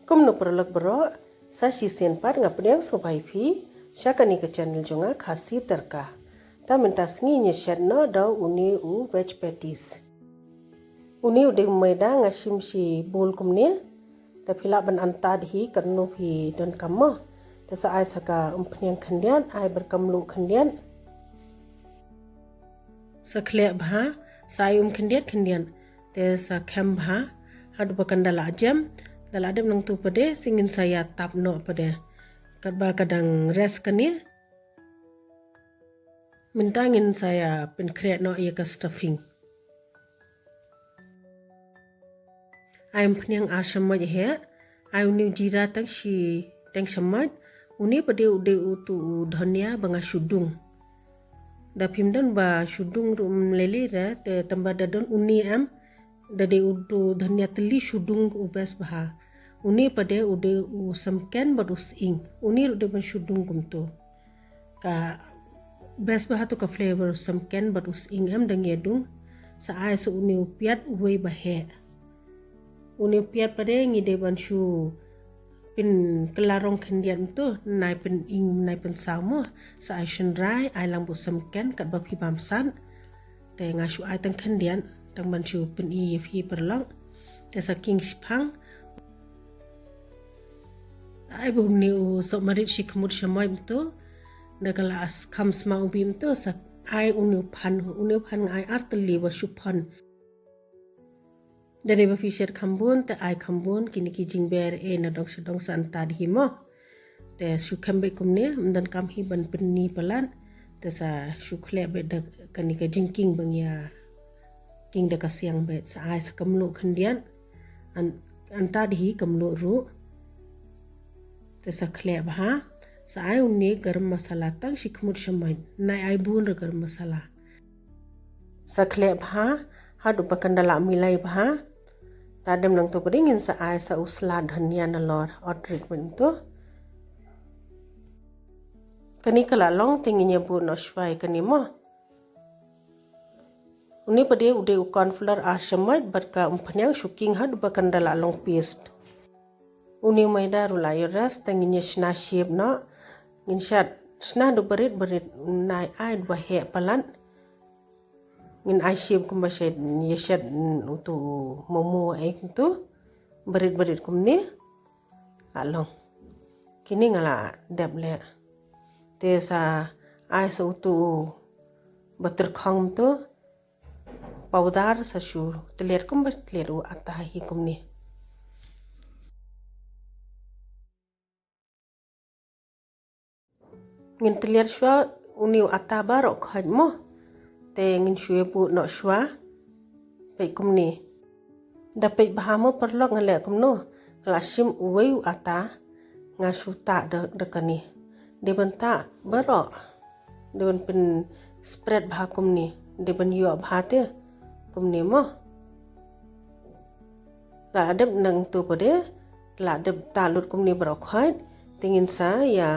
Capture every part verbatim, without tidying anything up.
Kumno paralok baroh, sa shisien pat nga pdiang sngewbha ïa phi sha kane ka channel jong nga, Khasi Tadka. Te mynta sngi ngin ïa shet noh da une u veg patties. Une u dei u maida, nga shim shi bowl kumne. Te phi lah ban antad hi katno phi donkam mo. Te sa ai sa ka umphniang khyndiat, ai bad ka mluh khyndiat. Sa khleh bha, sa ai um khyndiat khyndiat. Te sa khem bha haduh ba kan da la jem. Da la dep nangtu pat de, te ngin sa ïa tap noh pat de. Katba ka dang rest kane, mynta ngin sa ïa pynkhreh noh ïa ka stuffing. Ai umphniang ar shamoit heh. Ai une u jira tang shi teng shamoit. Une pat de u dei utu u dhania ba nga shu dung. Da phim don ba shu dung ruh ym lei lei re, te tangba da don une em, da dei utu u dhania tylli shu dung u best bha. Une pat de u dei u samken bad u sying. Une ruh dei ban shu dung kumtu. Ka best bha tu ka flavor u samken bad u sying em, da ngi ïa dung. Sa ai sa une u piat uwei ba heh. Une u piat pat de ngi dei ban shu pynkylla rong khyndiat myntu, nai pyning nai pynsaw mo. Sa ai shynrai, ai lang bad u samken katba phi bam sat. Te nga shu ai tang khyndiat, tang ban shu pyni ïa phi paralok. Te sa king shiphang. Ai bad une u sohmarit shi khmut shamoit myntu. Da ka la kham sma u bih myntu, sa ai une u phan, une u phan nga ai ar tylli ba shu phan. Da dei ba phi shet kham bun, te ai kham bun, kine ki jingber eh na dong sha dong sa antad hi mo. Te shu khem beit kumne, ym donkam hi ban pyni palat. Te sa shu khleh beit da kane ka jingking ba ngi ïa king da ka siang beit, sa ai sa ka mluh khyndiat. An, antad hi ka mluh ruh. Te sa khleh bha, sa ai une garam masala tang shi khmut shamoit, nai ai bun re garam masala. Sa khleh bha haduh ba kan da la milai bha. Te hadien nangtu pat de ngin sa ai sa u sla dhania nalor, ot rit myntu. Kane ka la long, te ngin ïa buh noh shuwa ïa kane mo. Une pat de u dei u corn flour ar shamoit bad ka umphniang, shu king haduh ba kan da la long paste. Une u maida ruh la ïoh rest, te ngin ïa shna shape noh. Ngin shad shna haduh barit barit, nai ai haduh ba heh palat. Ngin ai shape kumba shet, ïa shet utu u momo eh kumtu. Barit barit kumne. La long. Kine nga la dep leh. Te sa ai sa utu u ba tyrkhong myntu. Powder, sa shu tylliat kumba tylliat u atta hi kumne. Ngin tylliat shuwa une u atta baroh khoit mo. Te ngin shu ïa buh noh shuwa. Peit kumne. Da peit bha mo paralok, nga leh kumno. Nga la shim uwei u atta, nga shu tah da, da kane. Dei ban tah baroh. Dei ban pynspread bha kumne. Dei ban ïoh bha te. Kumne mo. La dep nangtu pat de, la dep tah lut kumne baroh khoit, te ngin sa ïa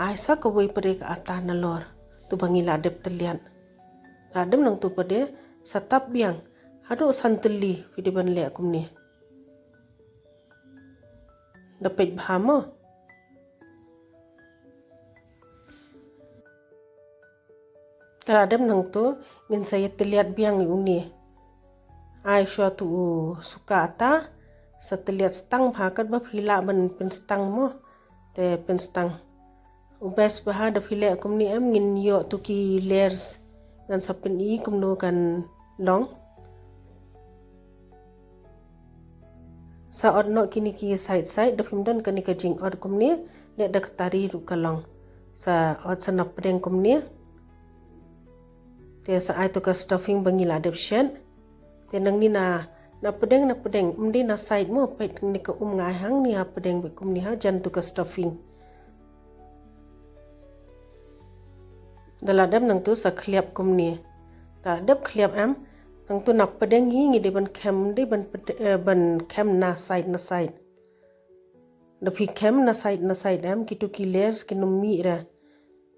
ai sa kawei pat de ka atta nalor, tu ba ngi la dep tylliat. La dep nangtu pat de, sa tap biang haduh san tylli, phi dei ban leh kumne. Da peit bha mo. Te la dep nangtu, ngin sa ïa tylliat biang ïa une. Ai shuwa tu u suka atta, sa tylliat stang bha, katba phi lah ban pynstang mo. Te pynstang. U best bha da phi leh kumne em, ngin ïoh tu ki layers. Ngan sa pyni kumno kan long. Sa ot noh kine ki side side, da phim don kane ka jingot kumne, leh da ka tari ruh ka long. Sa ot sa na pdeng kumne. Te sa ai tu ka stuffing ba ngi la dep shet. Te nangne na, na pdeng, na pdeng, ym dei na side mo, peit ne ka um nga ai hangne ha pdeng bad kumne ha jan tu ka stuffing. Da la dep nangtu sa khliap kumne. Da la dep khliap em, nangtu na pdeng hi ngi dei ban khem, dei ban pde-, eh, ban khem na side, na side. Da phi khem na side, na side em, kitu ki layers kin ym mih re.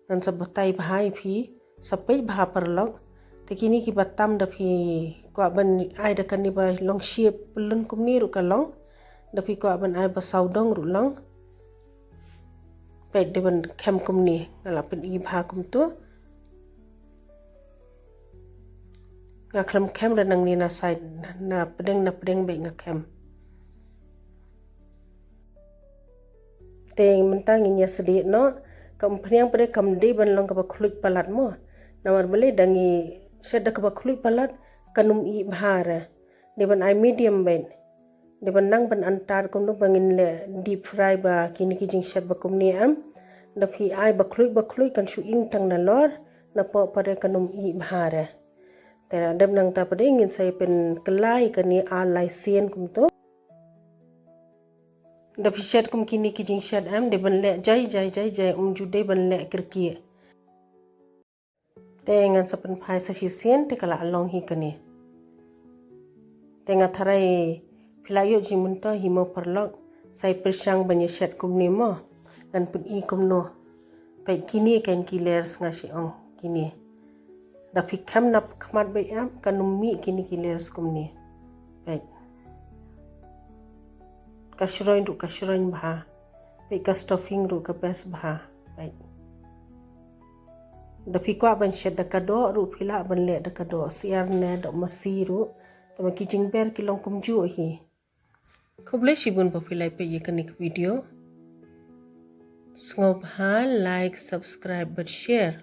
Ngan sa batai bha ïa phi, sa peit bha paralok. Te kine kiba tam da phi kwah ban ai da kane ba long shape pyllun kumne ruh ka long. Da phi kwah ban ai ba sawdong ruh long. Peit, dei ban khem kumne, nga la pyni bha kumto. Nga khlem khem da nangne na side, na pdeng na pdeng beit nga khem. Te mynta ngin ïa sdieh noh, ka umphniang pat de kam dei ban long kaba khluid palat mo. Namar balei, da ngi shet da kaba khluid palat kan ym ih bha re. Dei ban ai medium beit. Dei ban nang ban antar kumno ba ngin leh deep fry ba kine ki jingshet ba kumne em. Da phi ai ba khluid ba khluid kan shu ing tang nalor, napoh pat de kan ym ih bha re. Te dep nangta pat de ngin sa ïa pynkylla ïa kane ar lai sien kumto. Da phi shet kum kine ki jingshet em, dei ban leh jai jai jai jai, ym ju dei ban leh kyrkieh. Te ngan sa pynphai sa shisien, te ka la long hi kane. Te nga tharai phi la ïoh jingmyntoi hi mo paralok, sa ïa pyrshang ban ïa shet kumne mo. Ngan pyni kumno. Peit, kine kein ki layers nga shu ong kine. Da phi khem na khmat beit em, kan ym mih kine ki layers kumne. Peit. Ka shroin ruh ka shroin bha. Peit, ka stuffing ruh ka best bha. Peit. Da phi kwah ban shet da ka doh ruh phi lah ban leh da ka doh syiar ne doh masi ruh. Tangba ki jingber ki long kumjuh hi. Khublei shibun ba phi la peit ïa kane ka video. Sngewbha like, subscribe bad share.